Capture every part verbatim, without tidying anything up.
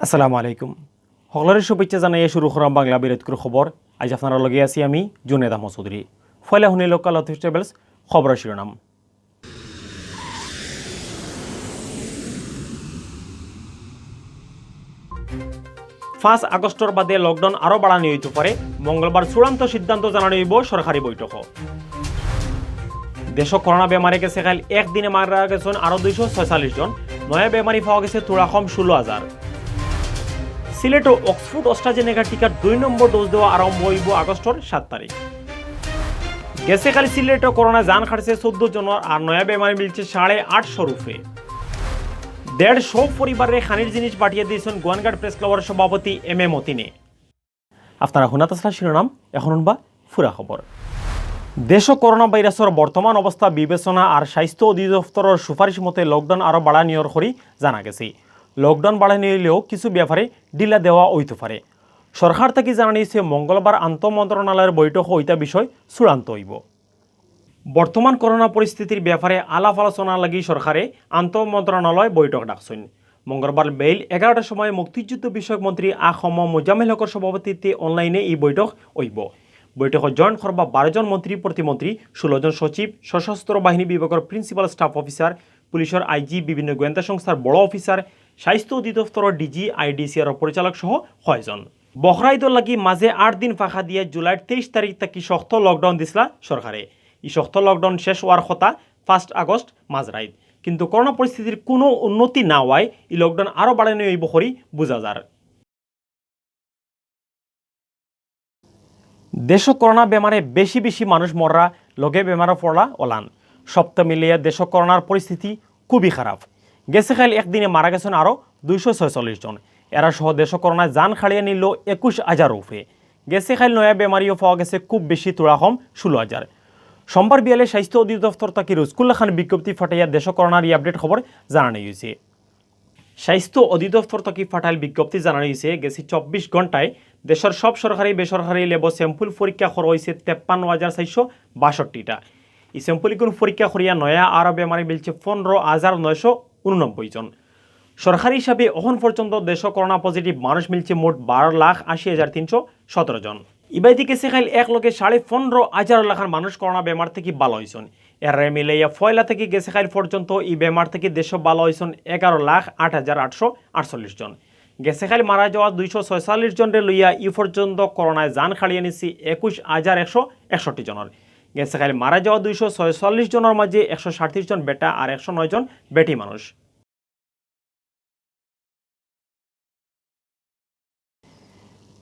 আসসালামু আলাইকুম। হকলরে শুভেচ্ছা জানাইয়া শুরু করাম বাংলা বিরতকুর খবর। আইজ আপনারার লগে আছি আমি জুনেদ আহমদ চৌধুরী। পয়লা হুনিলউক্কা লতিফ ট্রাভেলস খবরর শিরোনাম। পাঁচ আগস্টর বাদে লকডাউন আরো বাড়ানি অইতো পারে, মঙ্গলবার চূড়ান্ত সিদ্ধান্ত জানানি অইবো সরকারি বৈঠকো। দেশো করোনা বেমারে গেছে কাইল একদিনে মারা গেছইন আরো দুইশো ছয়চল্লিশ জন, নয়া বেমারি পাওয়া গেছে থুড়া কম ষোলো হাজার। সিলেটো অক্সফোর্ড অস্ট্রাজেনেকা টিকার দুই নম্বর ডোজ দেওয়া আরম্ভ অইবো আগস্টর সাত তারিখ। গেছে কালি সিলেটো করোনায় জান কাটছে চৌদ্দ জনর, আর নয়া বেমারি মিলছে সাড়ে আটশোর উপরে। দেড়শো পরিবারে খানির জিনিস পাঠিয়ে দিয়েছেন গোয়ানঘাট প্রেস ক্লাবর সভাপতি এম এ মতিনে। আপনারা হুনাত আছলা শিরোনাম, এখন হুনবা পুরা খবর। দেশো করোনা ভাইরাসর বর্তমান অবস্থা বিবেচনা আর স্বাস্থ্য অধিদপ্তরর সুপারিশ মতে লকডাউন আরো বাড়ানিয়র করি জানা গেছে। লকডাউন বাড়ানি অইলেও কিছু ব্যাপারে ঢিলা দেওয়া অইতো পারে। সরকার থাকি জানানি অইছে মঙ্গলবার আন্তঃমন্ত্রণালয়র বৈঠকো ইতা বিষয় চূড়ান্ত অইবো। বর্তমান করোনা পরিস্থিতির ব্যাপারে আলাপ আলোচনার লাগি সরকারে আন্তঃমন্ত্রণালয় বৈঠক ডাকছইন। মঙ্গলবার বেইল এগারোটার সময় মুক্তিযুদ্ধ বিষয়ক মন্ত্রী আ খ ম মোজাম্মেল হকর সভাপতিত্বে অনলাইনে ই বৈঠক অইবো। বৈঠকো জয়েন করবা বারো জন মন্ত্রী, প্রতিমন্ত্রী, ষোলো জন সচিব, সশস্ত্র বাহিনী বিভাগর প্রিন্সিপাল স্টাফ অফিসার, পুলিশর আইজি, বিভিন্ন গোয়েন্দা সংস্থার বড় অফিসার, স্বাস্থ্য অধিদপ্তরর ডিজি, আইডিসিআরর পরিচালক সহ কয়জন। বখরা ইদর লাগি মাঝে আট দিন ফাঁকা দিয়া জুলাইর তেইশ তারিখ থাকি শক্ত লকডাউন দিছলা সরকারে। ই শক্ত লকডাউন শেষ অওয়ার কথা পাঁচ আগস্ট মাঝরাইত। কিন্তু করোনা পরিস্থিতির কুনু উন্নতি না অওয়ায় ই লকডাউন আরো বাড়ানি অইবো করি বুঝা যার। দেশো করোনা বেমারে বেশি বেশি মানুষ মররা, লগে বেমারো পড়রা অলান। সপ্তাহ মিলাইয়া দেশো করোনার পরিস্থিতি খুবই খারাপ। গেছে কাইল একদিনে মারা গেছইন আরো দুইশো ছয়চল্লিশ জন। এরা সহ দেশো করোনায় জান কাড়িয়া নিল একুশ হাজারর উপরে। গেছে কাইল নয়া বেমারিও পাওয়া গেছে খুব বেশি থুড়া কম ষোলো হাজার। সোমবার বিয়ালে স্বাস্থ্য অধিদপ্তর থাকি রুজকুল্লা খান বিজ্ঞপ্তি ফাটাইয়া দেশো করোনার ই আপডেট খবর জানানি অইছে। স্বাস্থ্য অধিদপ্তর থাকি ফাটাইল বিজ্ঞপ্তি জানানি অইছে, গেছে চব্বিশ ঘন্টায় দেশর সব সরকারি বেসরকারি ল্যাবো স্যাম্পল পরীক্ষা করা অইছে তেপ্পান্ন হাজার চাইরশো বাষট্টিটা। ই স্যাম্পল ইগুন পরীক্ষা করিয়া নয়া আরো বেমারি মিলছে পনেরো হাজার নয়শো উননব্বই জন। সরকারি হিসাবে অখন পর্যন্ত দেশো করোনা পজিটিভ মানুষ মিলছে মোট বারো লাখ আশি হাজার তিনশো সতেরো জন। ইবাদি গেছে কাইল এক লগে সাড়ে পনেরো হাজার লাখান মানুষ করোনা বেমার থাকি ভালা অইছইন। এরারে মিলাইয়া পয়লা থাকি গেছে কাইল পর্যন্ত ই বেমার থাকি দেশো ভালা অইছইন এগারো লাখ আট হাজার আটশো আটচল্লিশ জন। গেছে কাইল মারা যাওয়া দুইশো ছয়চল্লিশ জনরে লইয়া ই পর্যন্ত করোনায় জান কাড়িয়া নিছে একুশ হাজার একশো একষট্টি জনর। গেছে কাইল মারা যাওয়া দুইশো ছয়চল্লিশ জনর মাঝে একশো সাতত্রিশ জন বেটা আর একশো নয় জন বেটি মানুষ।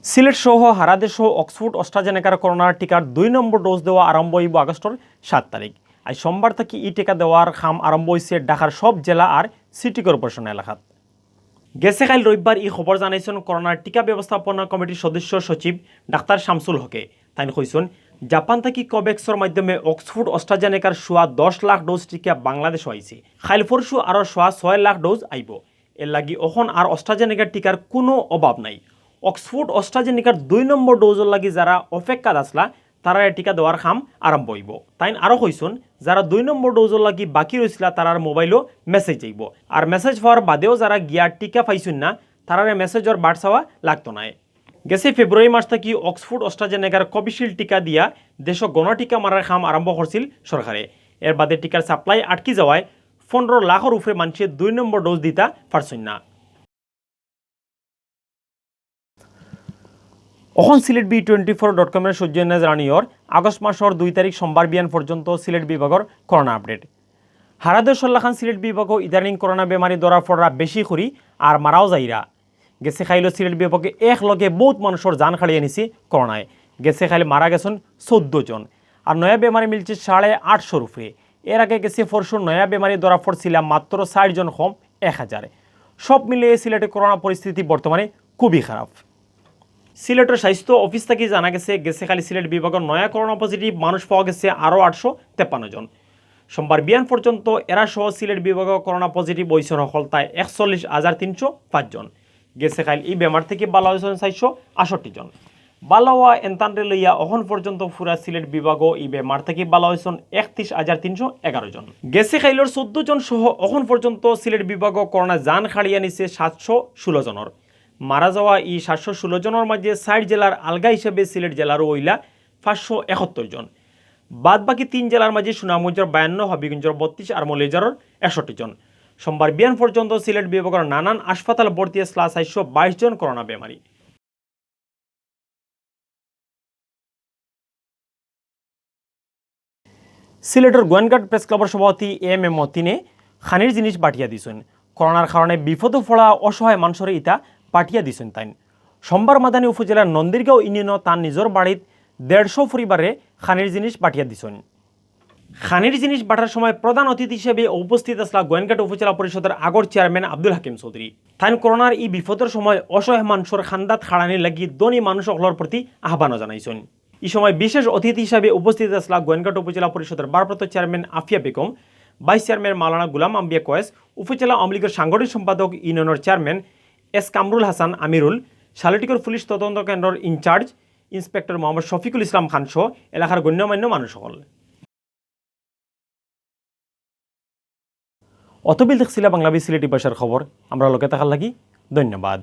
সিলেট সহ হারা দেশো অক্সফোর্ড অস্ট্রাজেনেকার করোনার টিকার দুই নম্বর ডোজ দেওয়া আরম্ভ অইবো আগস্টর সাত তারিখ। আইজ সোমবার থাকি ই টিকা দেওয়ার কাম আরম্ভ অইছে ঢাকার সব জেলা আর সিটি কর্পোরেশন এলাকাত। গেছে কাইল রবিবার ই খবর জানাইছইন করোনার টিকা ব্যবস্থাপনা কমিটির সদস্য সচিব ডাক্তার শামসুল হকে। তাইন কইছইন, জাপান থাকি কোভ্যাক্সর মাধ্যমে অক্সফোর্ড অস্ট্রাজেনেকার সোয়া দশ লাখ ডোজ টিকা বাংলাদেশো আইছে। কাইল পরশু আরো সোয়া ছয় লাখ ডোজ আইবো। এর লাগি অখন আর অস্ট্রাজেনেকার টিকার কুনু অভাব নাই। অক্সফোর্ড অস্ট্রাজেনেকার দুই নম্বর ডোজর লাগি যারা অপেক্ষাত আছলা, তারারে টিকা দেওয়ার কাম আরম্ভ অইবো। তাইন আরো কইছইন, যারা দুই নম্বর ডোজর লাগি বাকি রইছলা, তারার মোবাইলো মেসেজ যাইবো। আর মেসেজ পাওয়ার বাদেও যারা গিয়া টিকা পাইছইন না, তারারে মেসেজর বাট চাওয়া লাগতো নায়। গেছে ফেব্রুয়ারি মাস থাকি অক্সফোর্ড অস্ট্রাজেনেকার কোভিশিল্ড টিকা দিয়া দেশো গণটিকা মারার কাম আরম্ভ করছিল সরকারে। এর বাদে টিকার সাপ্লাই আটকি যাওয়ায় পনেরো লাখর উপরে মানষে দুই নম্বর ডোজ দিতা পারছইন না। অখন Sylhet B twenty four dot কমর সৌজন্যে জানানিয়র আগস্ট মাসর দুই তারিখ সোমবার বিয়ান পর্যন্ত সিলেট বিভাগর করোনা আপডেট। হারা দেশর লাখান সিলেট বিভাগও ইদানিং করোনা বেমারি ধরা পড়রা বেশি করি আর মারাও যাইরা। গেছে কাইলো সিলেট বিভাগে এক লগে বউত মানুষর জান কাড়িয়া নিছে করোনায়। গেছে কাইল মারা গেছইন চৌদ্দ জন, আর নয়া বেমারি মিলছে সাড়ে আটশোর উপরে। এর আগে গেছে পরশু নয়া বেমারি ধরা পড়ছিলা মাত্র চাইর জন কম এক হাজারে। সব মিলিয়ে সিলেটে করোনা পরিস্থিতি বর্তমানে খুবই খারাপ। সিলেটর স্বাস্থ্য অফিস থাকি জানা গেছে, গেছে কালি সিলেট বিভাগর নয়া করোনা পজিটিভ মানুষ পাওয়া গেছে আরো আটশো তেপ্পান্ন জন। সোমবার বিয়ান পর্যন্ত এরা সহ সিলেট বিভাগর করোনা পজিটিভ অইছইন হকলতায় একচল্লিশ হাজার তিনশো পাঁচ জন। গেছে কাইল ই বেমার থাকি ভালা অইছইন চাইরশো আটষট্টি জন। ভালা অওয়া এনতানরে লইয়া অখন পর্যন্ত পুরা সিলেট বিভাগও ই বেমার থাকি ভালা অইছইন একত্রিশ হাজার তিনশো এগারো জন। গেছে কাইলর চৌদ্দ জন সহ অখন পর্যন্ত সিলেট বিভাগও করোনা জান কাড়িয়া নিছে সাতশো ষোলো জনর। মারা যাওয়া ই সাতশো ষোলো জনর মাঝে চাইর জেলার আলগা হিসাবে সিলেট জেলারও অইলা পাঁচশো একাত্তর জন। বাদ বাকি তিন জেলার মাঝে সুনামগঞ্জর বায়ান্ন, হবিগঞ্জর বত্রিশ আর মৌলভীবাজারর একষট্টি জন। সোমবার বিয়ান পর্যন্ত সিলেট বিভাগর নানান হাসপাতাল ভর্তি আছলা চাইরশো বাইশ জন করোনা বেমারি। সিলেটর গোয়েনঘাট প্রেস ক্লাবর সভাপতি এম এ মতিনে খানির জিনিস বাটিয়া দিছইন। করোনার কারণে বিপদো পড়া অসহায় মানষরে ইতা বাটিয়া দিছইন তাইন। সোমবার মাদানী উপজেলার নন্দীরগাঁও ইউনিয়নো তান নিজর বাড়িত দেড়শো পরিবারে খানির জিনিস বাটিয়া দিছইন। খানির জিনিস বাটার সময় প্রধান অতিথি হিসেবে উপস্থিত আছলা গোয়েনঘাট উপজেলা পরিষদর আগর চেয়ারম্যান আব্দুল হাকিম চৌধুরী। তাইন করোনার ই বিপদর সময় অসহায় মানষর কান্দাত খাড়ানির লাগি ধনী মানুষ অকলর প্রতি আহ্বানও জানাইছইন। ই সময় বিশেষ অতিথি হিসাবে উপস্থিত আছলা গোয়েনঘাট উপজেলা পরিষদর ভারপ্রাপ্ত চেয়ারম্যান আফিয়া বেগম, ভাইস চেয়ারম্যান মাওলানা গুলাম আম্বিয়া কয়েস, উপজেলা আওয়ামী লীগর সাংগঠনিক সম্পাদক ইউনিয়নর চেয়ারম্যান এস কামরুল হাসান আমিরুল, শালিটিকর পুলিশ তদন্ত কেন্দ্রর ইনচার্জ ইন্সপেক্টর মোহাম্মদ শফিকুল ইসলাম খান সহ এলাকার গণ্যমান্য মানুষ অকল। অতবিল দেখছিলা বাংলাবি সিলেটি ভাষার খবর। আমরার লগে থাকার লাগি ধন্যবাদ।